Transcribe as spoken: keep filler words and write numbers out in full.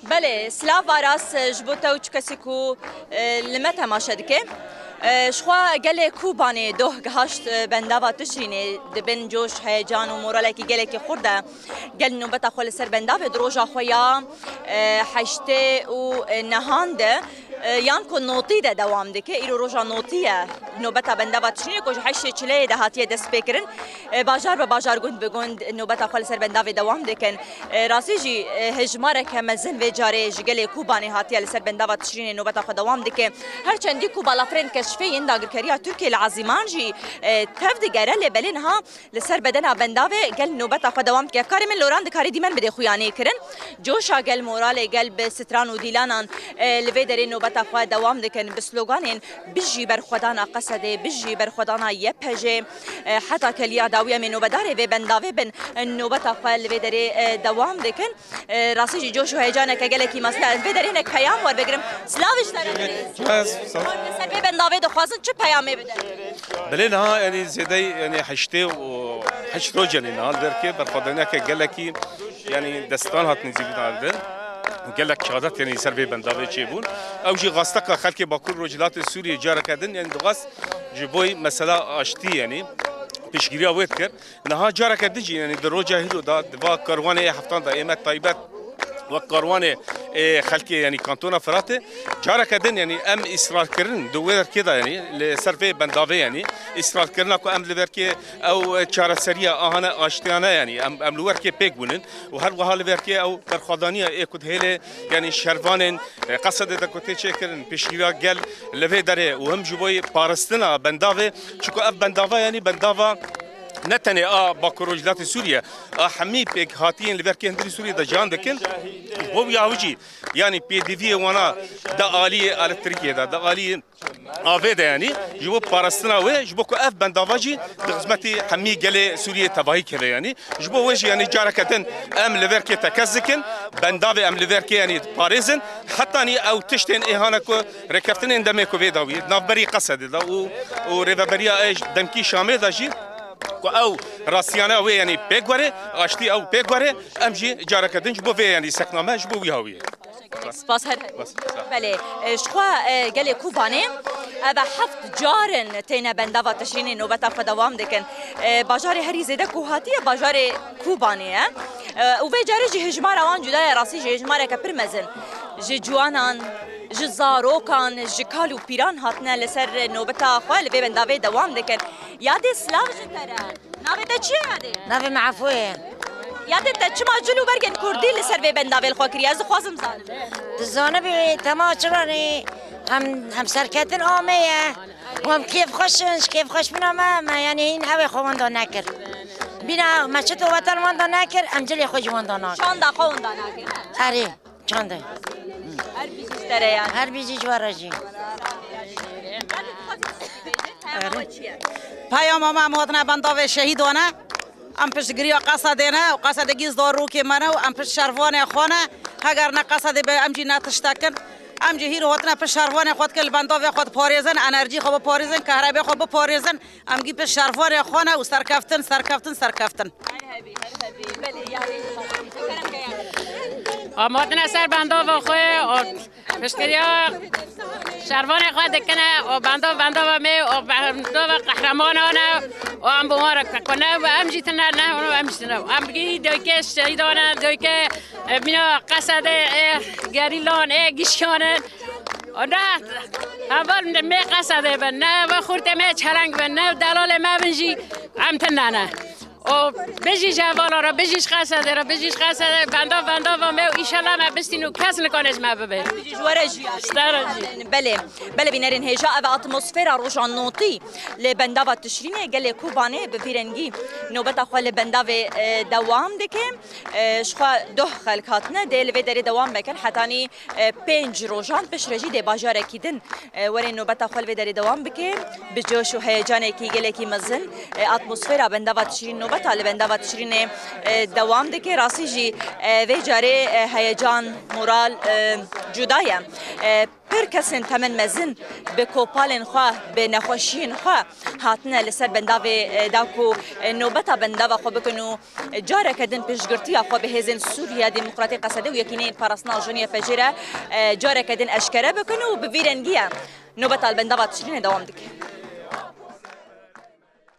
Belê, silav Aras, ji bo te û çi kesî ku, e, li me temaşe dike. E, ji xwe gelê Kûbanê doh gihaşt, e, bendava Tişrînê, di bin coş, heyecan û moralekî gelekî xurt de gel nobeta xwe li ser bendavê di roja xwe ya, e, heştê û nehan de, e, yan ku notî de dewam dike. Îro roja notî ye nobeta bendava Tişrînê ku ji heştê çileyê de hatiye destpêkirin. E, bajar bi bajar, gund bi gund nobeta xwe li ser bendavê dewam dikin. E, rastî jî, e, hejmareke mezin vê carê ji gelê Kûbanê hatiye li ser bendava Tişrînê nobeta xwe dewam dike. Her çendî ku balafirên keşfê yên dagirkeriya Tirkiyê li Ezîman jî, e, tev digere, lê belê niha li ser bedena bendavê gel nobeta xwe dewam dike. Karê min Loran, dikarî dîmen bidê xuyanê kirin. Coşa gel, moralê gel bi stran û dîlanan, e, li vê derê nobeta xwe dewam dikin. Bi sloganên "Bijî berxwedana Qesedê, bijî berxwedana Y P J", e, heta keliya dawî em ê nobedarê vê bendavê bin, e, nobeta xwe li vê derê, e, dewam dikin. E, rastî jî coş û heyecaneke gelekî mezin e. Ez vê derê hinek peyam werbigirim. Silav ji te re. Ez, sağ ol. Li ser vê bendavê dixwazin çi peyamê bidin? Belê niha, yanî zêdeyî, yanî heştê û heşt roj, yanî niha li derkê berxwedaniyeke gelekî, yanî destan hatin zîvîna li vir. Gelek şehadet, yanî ser vê bendavê çêbûn. Ew jî rasteka xelkê Bakur Rojhilatê Sûriyê careke din, yanî dixwest ji bo mesela aştî, yanî piştgiriya wê dikir. Niha careke din jî, yanî di roja hîro de, di va karwanê ê heftan de, ê me taybet wek karwanê ê xelkê, yanî kantona Firatê, careke din, yanî em îsrarkirin di wê derkê de, yanî li ser vê bendavê, yanî îsrarkirina ku em li verkê ew çareseriya ahane aştiyane, yanî em, em li werkê pêk bûnin û her wiha li verkê ew berxwedaniya ê ku dihêlê, yanî şervanên, e, Qesedê de ku tê çêkirin, piştgiriya gel li vê derê û him ji bo parastina bendavê, çunku ev bendava, yanî bendava ne tenê a Bakur Rojhilatê Sûriye, a hemî pêkhatiyên li verkê hundirî Sûriyê de ciyan dikin. Ji bo wî hawî jî, yanî pêdiviyê wana di aliyê elektrîkê de, di aliyê avê de, yanî ji bo parastina wê, ji bo ku ev bendava jî di xizmetî hemî gelê Sûriyê tevahî keve, yanî ji bo wê jî, yanî careke din em li verkê tekez dikin, bendavê em li verkê, yanî diparêzin, hetanî ew tiştên êhane ku rêkeftinên demê ku vê dawî navberî Qesedê de û, û rêveberiya ê demkî Şamê de jî, ku ew rastiyane wê, yanî pêk were, aştî ew pêk were, em jî careke din ji bo vê, yanî sekname ji bo wî hawî ye. Spas, her Bas, sağ ol. Belê, e, ji xwe, e, gelê Kûbanê, ev e heft car in têne bendava Tişrînê nobeta xwe dewam dikin. E, bajarê herî zêde ku hatiye bajarê Kûbanê ye. E, û vê carê jî hejmara wan cuda ye, rastî jî hejmareke pir mezin. Ji ciwanan, ji zarokan, ji kal û pîran hatine li ser nobeta xwe li vê bendavê dewam dikin. Yadê, silav ji te re. Navê te çi ye, Yadê? Navê min Efo ye. Yadê, te çima cil û bergên kurdî li ser vê bendavê li xwe kiriye? Ez dixwazim zanim. Dizanibî tema çira ne? Em, em serketin a me ye. Û em kêfxweş in, ji kêfxweşbûna me, me, yanî hîn ew ê xwe wenda nekir. Bîna me çito watan wenda nekir, em cilê xwe jî wenda nakin. Çanda xwe wenda nakin. Erê, çanda. Her bijî ji te re, yanî. Her bijî ji we re jî. Peyama me, em hatine bendavê şehîdan e. Em piştgiriya Qesedê ne û Qesedê gî zarokê me ne û em pişt şervanê xwe ne. Heger ne Qesedê be, em jî ne tiştek in. Em jî hîro hatine pişt şervanê xwe dikin, li bendavê xwe diparêzin, enerjî xwe biparêzin, kehrebê xwe biparêzin. Em gî pişt şervanê xwe ne û serkeftin, serkeftin, serkeftin. Her hebî, her hebî. Belê, yarî. Kerem ke yarî. Em hatine ser bendava xwe, û piştgiriya şervanê xwe dikine, û benda, bendava me, û bendava qehremanan e, û em bi wan re kekune, û em jî tune ne, û em jî tune. Em gî doyke şehîdan e, doyke, e, mîna Qesedê, e, gerîlan, e, gişkan in. Û ne heval me Qesedê bin, ne ve xurtê me çeleng bin, ne delalê me bin jî em tune ne. O bijî ji hevala re, bijî ji Qesedê re, bijî ji Qesedê, benda, benda va me û înşallah me bistîn û kes nikane ji me bibe. Ji we re jî. Ji te re jî. Belê, belê bînerên hêja, ev atmosfera roja notî li bendava Tişrînê gelê Kobanê bi vî rengî nobeta xwe li bendavê, e, dewam dike. E, ji xwe doh xelk hatine, dê li vê derê dewam bikin hetanî, e, pênc rojan piştre jî dê bajarekî din, e, were nobeta xwe li vê derê dewam bike. Bi coş û heyecanekî gelekî mezin, e, atmosfera bendava Tişrîn, nobeta li bendava Tişrînê, e, dewam dike. Rastî jî, e, vê carê, e, heyecan, moral, e, cuda ye. E, Pir kesên temen mezin bi kopalên xwe, bi nexweşiyên xwe hatine li ser bendavê, e, da ku, e, nobeta bendava xwe bikin û careke din piştgirtiya xwe bi hêzên Sûriya Demokratîk, Qesede û Yekîneyên Parastina Ajanî YPJ'ê re, e, careke din eşkere bikin û bi vî rengî ye nobeta li bendava Tişrînê dewam dike.